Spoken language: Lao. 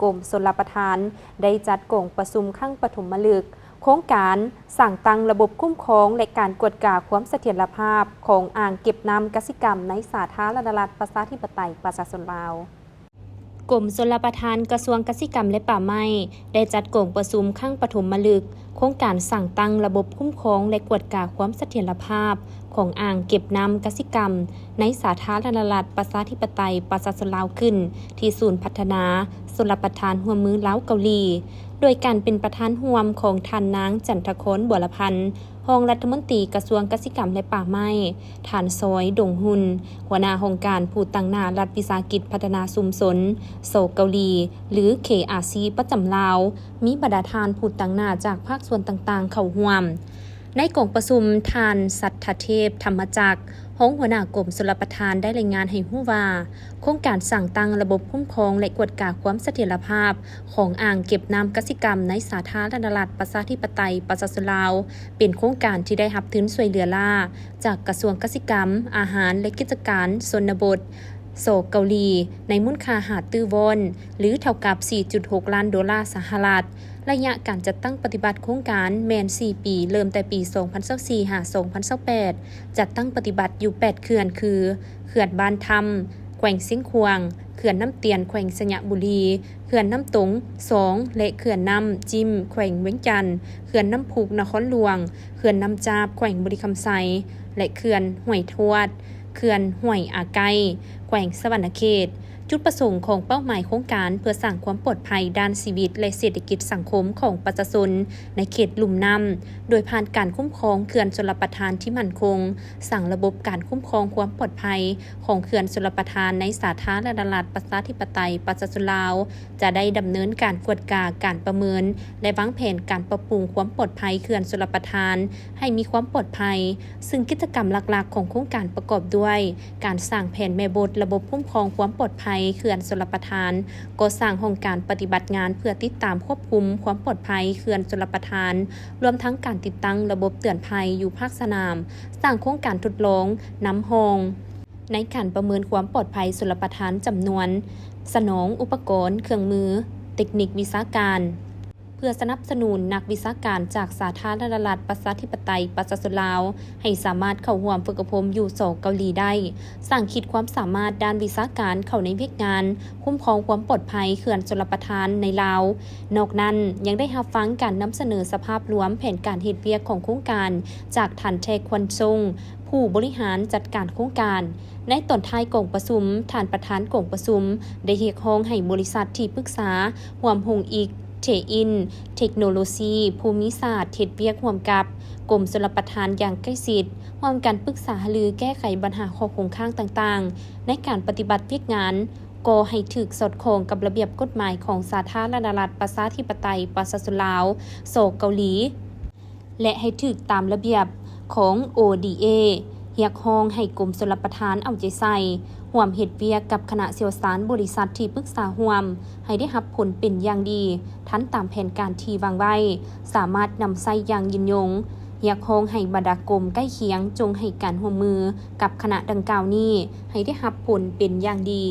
ກົມຊົນລະປະທານ ໄດ້ຈັດກອງປະຊຸມຄັ້ງປະຖົມມະລຶກ ໂຄງການສ້າງຕັ້ງລະບົບຄຸ້ມຄອງ ແລະ ການກວດກາຄວາມສະຖຽນລະພາບຂອງອ່າງເກັບນ້ຳກະສິກຳໃນສາທາລະນະລັດ ປະຊາທິປະໄຕ ປະຊາຊົນລາວ. ກົມຊົນລະປະທານ ກະຊວງກະສິກຳ ແລະ ປ່າໄມ້ ໄດ້ຈັດກອງປະຊຸມຄັ້ງປະຖົມມະລຶກ ໂຄງການສ້າງຕັ້ງລະບົບຄຸ້ມຄອງ ແລະ ກວດກາຄວາມສະຖຽນລະພາບຂອງອ່າງເກັບນ້ຳກະສິກຳໃນສາທາລະນະລັດ ປະຊາທິປະໄຕ ປະຊາຊົນລາວຂຶ້ນ ທີ່ສູນພັດທະນາຊົນລະປະທານຮ່ວມມືລາວ-ເກົາຫຼີ ໂດຍການເປັນປະທານຮ່ວມຂອງທ່ານນາງ ຈັນທະຄອນ ບົວລະພັນ ຮອງລັດຖະມົນຕີກະຊວງກະສິກຳ ແລະ ປ່າໄມ້, ທ່ານ ຊອຍ ດົງຮຸນ ຫົວໜ້າຫ້ອງການຜູ້ຕາງໜ້າລັດວິສາຫະກິດພັດທະນາຊຸມຊົນ ສ ເກົາຫຼີ ຫຼື ເຄອາຊີ ປະຈຳລາວ, ມີບັນດາທ່ານຜູ້ຕາງໜ້າຈາກພາກສ່ວນຕ່າງໆເຂົ້າຮ່ວມ. ໃນກອງປະຊຸມ, ທ່ານ ສັດທະເທບ ທຳມະຈັກ ຮອງຫົວໜ້າກົມຊົນລະປະທານ ໄດ້ລາຍງານໃຫ້ຮູ້ວ່າ ໂຄງການສ້າງຕັ້ງລະບົບຄຸ້ມຄອງ ແລະ ກວດກາຄວາມສະຖຽນລະພາບຂອງອ່າງເກັບນ້ຳກະສິກຳໃນສາທາລະນະລັດ ປະຊາທິປະໄຕ ປະຊາຊົນລາວ ເປັນໂຄງການທີ່ໄດ້ຮັບທຶນຊ່ວຍເຫຼືອລ້າຈາກກະຊວງກະສິກຳ, ອາຫານ ແລະ ກິດຈະການຊົນນະບົດ ສ ເກົາຫຼີ ໃນມູນຄ່າຫ້າຕື້ວອນ ຫຼື ເທົ່າກັບສີ່ຈຸດຫົກລ້ານໂດລາສະຫະລັດ. ໄລຍະການຈັດຕັ້ງປະຕິບັດໂຄງການແມ່ນສີ່ປີ, ເລີ່ມແຕ່ປີສອງພັນຊາວສີ່ ຫາ ສອງພັນຊາວແປດ ຈັດຕັ້ງປະຕິບັດຢູ່ແປດເຂື່ອນ ຄື ເຂື່ອນບ້ານທຳ ແຂວງຊຽງຂວາງ, ເຂື່ອນນ້ຳຕຽນ ແຂວງໄຊຍະບູລີ, ເຂື່ອນນ້ຳຕົງສອງ ແລະ ເຂື່ອນນ້ຳຈິ້ມ ແຂວງວຽງຈັນ, ເຂື່ອນນ້ຳພຸກ ນະຄອນຫຼວງ, ເຂື່ອນນ້ຳຈາບ ແຂວງບໍລິຄຳໄຊ ແລະ ເຂື່ອນຫ້ວຍທວດ ເຂື່ອນຫ້ວຍອາໄກ ແຂວງສະຫວັນນະເຂດ. ຈຸດປະສົງຂອງເປົ້າໝາຍໂຄງການ ເພື່ອສ້າງຄວາມປອດໄພດ້ານຊີວິດ ແລະ ເສດຖະກິດສັງຄົມຂອງປະຊາຊົນໃນເຂດລຸ່ມນ້ຳ ໂດຍຜ່ານການຄຸ້ມຄອງເຂື່ອນຊົນລະປະທານທີ່ໝັ້ນຄົງ, ສ້າງລະບົບການຄຸ້ມຄອງຄວາມປອດໄພຂອງເຂື່ອນຊົນລະປະທານໃນສາທາລະນະລັດ ປະຊາທິປະໄຕ ປະຊາຊົນລາວ ຈະໄດ້ດຳເນີນການກວດກາ, ການປະເມີນ ແລະ ວາງແຜນການປັບປຸງຄວາມປອດໄພເຂື່ອນຊົນລະປະທານໃຫ້ມີຄວາມປອດໄພ, ຊຶ່ງກິດຈະກຳຫຼັກໆຂອງໂຄງການປະກອບດ້ວຍ ການສ້າງແຜນແມ່ບົດລະບົບຄຸ້ມຄອງຄວາມປອດໄພເຂື່ອນຊົນລະປະທານ, ກໍ່ສ້າງຫ້ອງການປະຕິບັດງານເພື່ອຕິດຕາມຄວບຄຸມຄວາມປອດໄພເຂື່ອນຊົນລະປະທານ, ລວມທັງການຕິດຕັ້ງລະບົບເຕືອນໄພຢູ່ພາກສະໜາມ, ສ້າງໂຄງການທົດລອງນຳຮ່ອງ ໃນການປະເມີນຄວາມປອດໄພຊົນລະປະທານຈຳນວນ, ສະໜອງອຸປະກອນ, ເຄື່ອງມື, ເຕັກນິກວິຊາການ ເພື່ອສະໜັບສະໜູນນັກວິຊາການຈາກສາທາລະນະລັດ ປະຊາທິປະໄຕ ປະຊາຊົນລາວ ໃຫ້ສາມາດເຂົ້າຮ່ວມຝຶກອົບຮົມຢູ່ ສ ເກົາຫຼີ ໄດ້, ສ້າງຂີດຄວາມສາມາດດ້ານວິຊາການເຂົ້າໃນວຽກງານຄຸ້ມຄອງຄວາມປອດໄພເຂື່ອນຊົນລະປະທານໃນລາວ. ນອກນັ້ນ, ຍັງໄດ້ຮັບຟັງການນຳສະເໜີສະພາບລວມແຜນການເຮັດວຽກຂອງໂຄງການ ຈາກທ່ານ ແທຄວັນຊົງ ຜູ້ບໍລິຫານຈັດການໂຄງການ. ໃນຕອນທ້າຍກອງປະຊຸມ, ທ່ານປະທານກອງປະຊຸມໄດ້ຮຽກຮ້ອງໃຫ້ບໍລິສັດທີ່ປຶກສາຮ່ວມຮຸ່ງອີກ ເທອິນ ເທັກໂນໂລຊີ ພູມິສາດ ເຮັດວຽກຮ່ວມກັບກົມຊົນລະປະທານຢ່າງໃກ້ຊິດ, ຮ່ວມກັນປຶກສາຫາລືແກ້ໄຂບັນຫາຂໍ້ຄົງຄ້າງຕ່າງໆ ໃນການປະຕິບັດວຽກງານ, ກໍ່ໃຫ້ຖືກສອດຄ່ອງກັບລະບຽບກົດໝາຍຂອງສາທາລະນະລັດ ປະຊາທິປະໄຕ ປະຊາຊົນລາວ ສ ເກົາຫຼີ ແລະ ໃຫ້ຖືກຕາມລະບຽບຂອງ ໂອດີເອ, ຮຽກຮ້ອງໃຫ້ກົມຊົນລະປະທານເອົາໃຈໃສ່, ຮ່ວມເຮັດວຽກກັບຄະນະຊ່ຽວຊານບໍລິສັດທີ່ປຶກສາຮ່ວມ ໃຫ້ໄດ້ຮັບຜົນເປັນຢ່າງດີ, ທັນຕາມແຜນການທີ່ວາງໄວ້, ສາມາດນຳໃຊ້ຢ່າງຍືນຍົງ. ຮຽກຮ້ອງໃຫ້ບັນດາກົມໃກ້ຄຽງຈົ່ງໃຫ້ການຮ່ວມມືກັບຄະນະດັ່ງກ່າວນີ້ໃຫ້ໄດ້ຮັບຜົນເປັນຢ່າງດີ.